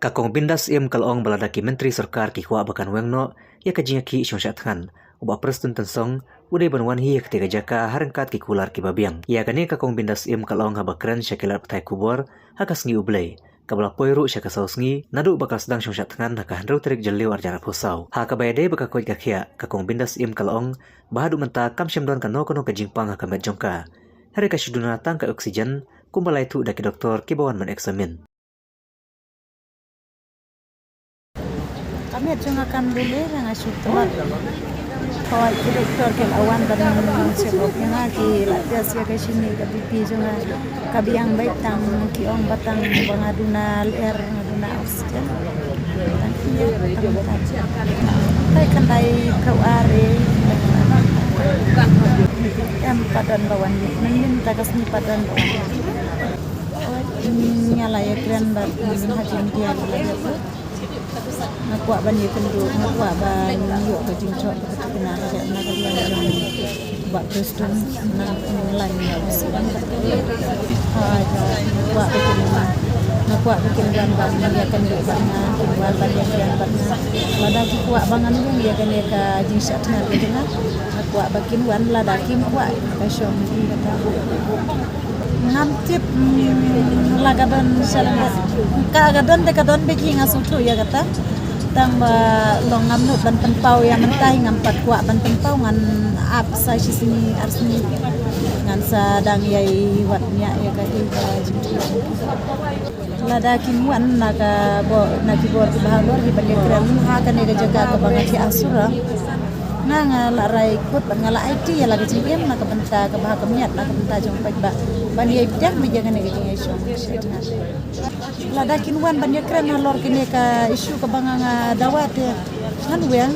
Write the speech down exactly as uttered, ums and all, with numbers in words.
Ka Kong Bindas Syiem ka la ong ba lada ki myntri sorkar ki kwah ba kan weng noh ïa ka jingïakhih shong shah thngan, u Bah Prestone Tynsong u dei ban wan hi ha katei ka jaka ha ryngkat ki kular kiba biang. Ïa kane ka Kong Bindas Syiem ka la ong haba kren sha ki lad pathai khubor ha ka sngi U Blei, kaba la poi ruh sha ka saw sngi naduh ba ka la sdang shong shah thngan ha ka hynriew tarik Jylliew arhajar arphew saw. Ha kaba ïadei bad ka koit ka khiah, ka Kong Bindas Syiem ka la ong ba haduh mynta kam shym don kano kano ka jingpang ha ka met jong ka. Hynrei ka shu duna tang ka oxygen, kumba la ïathuh da ki doktor kiba wan ban examine. Ka met jong nga kam dei lei, nga shu tlot. Hooid, ki doktor ki la wan ban check up ïa nga, ki la test ïa ka shini, ka B P jong nga ka biang beit, tang ki ong ba tang ba nga duna lyer, nga duna oxygen. Tang ki ïa tang ka. Kai khyndai phew ar. Em pat don ba wan ïa mynnin ta ka sngi pat don ba wan ïa. Nga la ïakren bad ha jingbiang la ïa. Nga kwah ban ïakynduh, nga kwah ban ïoh ka jingthoh ka thikna ka dei na ka liang jong Bah Prestone, na ka liang jong Bah Prestone. Nga kwah ba kin, nga kwah ba kin wan ban ïakynduh bad nga, kin wan ban ïakren bad nga. Lada ki kwah ba ngan ïeng ïa kane ka jingshah thngan ka jong nga, nga kwah ba kin wan, lada kim kwah ka shong ki kata. Ngam tip, mm, la ka don sha lyndet. Ka, ka don te ka don beit hi, nga sngewthuh ïa kata. Tang ba long ngam nud ban pynpaw ïa mynta hi, ngam pat kwah ban pynpaw, ngan ap sa shi sngi ar sngi. Ngan sa dang ïai wad ñiah ïa ka, ïa ka jingthoh. Lada kim wan na ka bor, na ki bor kiba halor hi ban ïakren ha kane ka jaka kaba nga thiah ha Surang. Nga, nga la rai kut bad nga la aiti ïa la ka jingim na ka bynta kaba ha khmat, na ka bynta jong paidbah, ban ïai pdiang beit ïa kane ka jingïaishong. Lada kin wan ban ïakren halor kane ka issue kaba nga, nga dawa te ngan weng.